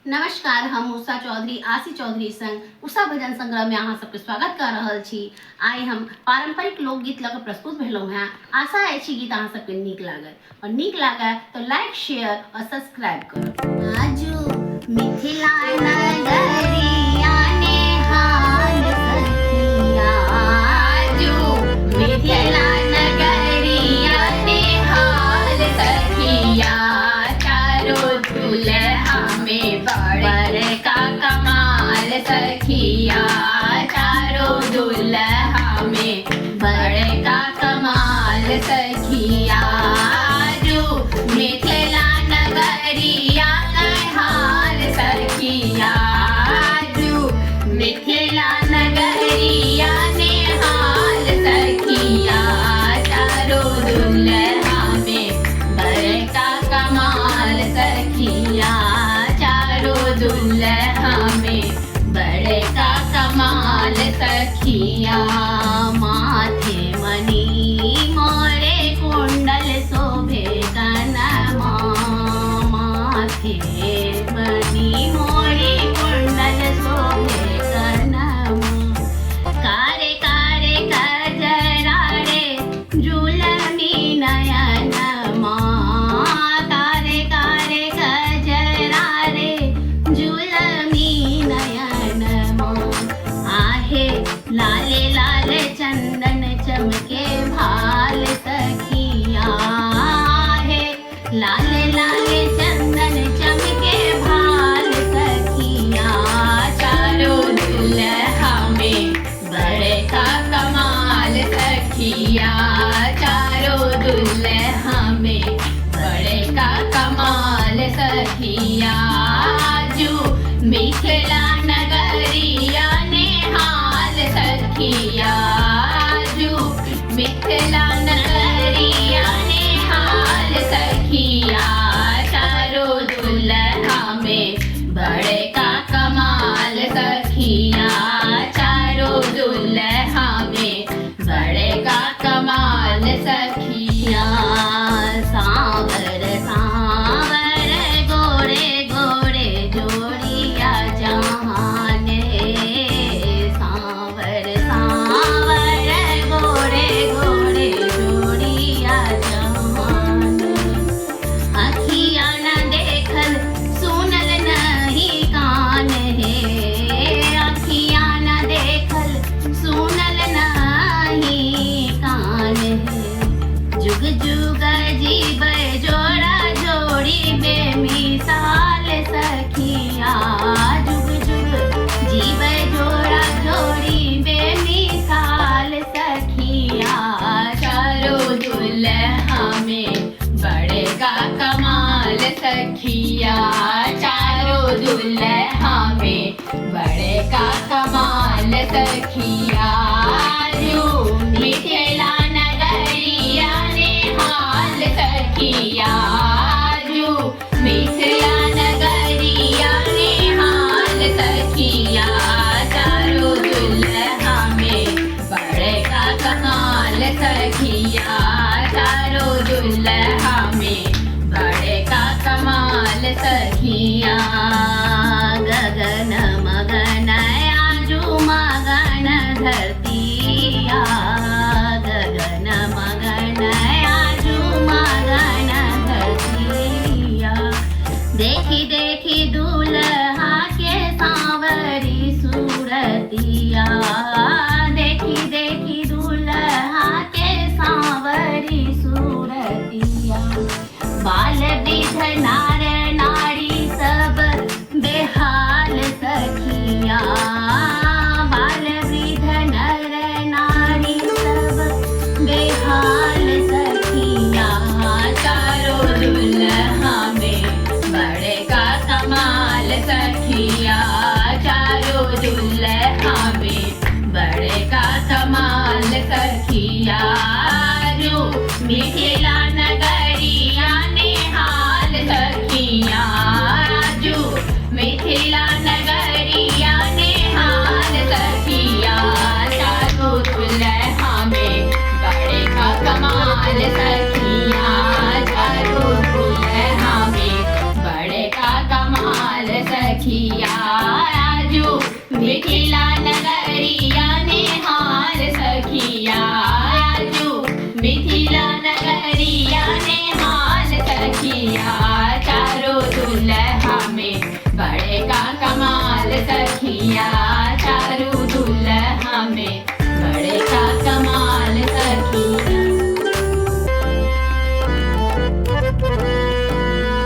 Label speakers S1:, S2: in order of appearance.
S1: नमस्कार, हम उषा चौधरी आशी चौधरी संग उषा भजन संग्रह में अहाँ सबके स्वागत कर रहल छी। आइ हम पारंपरिक लोकगीत लऽ कऽ प्रस्तुत भेलहुँ हेँ। आशा अछि गीत अहाँ सबके नीक लागत और नीक लागय तो लाइक, शेयर और सब्सक्राइब करब। आजू मिथिला नगरिया नेहाल सखिया, आजू मिथिला नगरिया नेहाल सखिया, चारो दुल्हा में बड़का कमाल सखिया, चारो दुल्हा में बड़का कमाल सखिया, आजू मिथिला नगरिया नेहाल सखिया, आजू मिथिला नगरिया नेहाल सखिया, चारो दुल्हा में बड़का कमाल सखिया, चारो दुल्हा में बड़का कमाल सखिया। माथे मणि मोरे कुंडल शोभे कनमा, माथे मणि मोरे कुंडल शोभे कनमा, कारे कारे कजरा रे झूलमी नयनमा, कारे कारे कजरा रे झूलमी नयनमा, आहे लाले लाले चंदन चमके भाल सखिया, आहे लाले लाले चंदन चमके भाल सखिया, चारों दुल्हा में बड़का कमाल सखिया, चारों दुल्हा में बड़का कमाल सखिया, आजू मिथिला नगरिया नेहाल सखिया, आजू मिथिला नगरिया नेहाल सखिया, चारों दुल्हा में बड़का कमाल सखिया, चारों दुल्हा में बड़का कमाल सखिया। सावर सावर गोरे गोरे जोड़िया जहान हे, सावर सावर गोरे गोरे जोड़िया जहान, अखिया न देखल सुनल नहीं कान हे, अखिया न देखल सुनल नहीं कान हे, जुग जुग जीव जोड़ा जोड़ी बेमिसाल सखिया, जुग जुग जीव जोड़ा जोड़ी बेमिसाल सखिया, चारों दुल्हा में बड़का कमाल सखिया, चारों दुल्हा में बड़का कमाल सखिया, आजू मिथिला नगरिया नेहाल सखिया, आजू मिथिला नगरिया नेहाल सखिया, चारों दुल्हा में बड़का कमाल सखिया, चारों दुल्हा में बड़का कमाल सखिया। गगन मगन आजू मगन धरतिया, गगन मगन आजू मगन धरतिया, देखी देखी दुल्हा के सांवरी सूरतिया, देखी देखी दुल्हा के सांवरी सूरतिया, बाल वृद्ध नार नारी सब बेहाल सखिया, बाल वृद्ध नर नारी सब बेहाल सखिया, चारों दुल्हा में बड़का कमाल सखिया, चारों दुल्हा में बड़का कमाल सखिया, आजू मिथिला नगरिया नेहाल सखिया, आजू मिथिला नगरिया नेहाल सखिया, चारों दुल्हा में बड़का कमाल सखिया, चारों दुल्हा में बड़का कमाल सखिया।
S2: सखिया, आजू मिथिला नगरिया नेहाल सखिया, आजू मिथिला नगरिया नेहाल सखिया, चारो दुल्हा में बड़े का कमाल सखिया, चारू दुल्हा में बड़े का कमाल सखिया।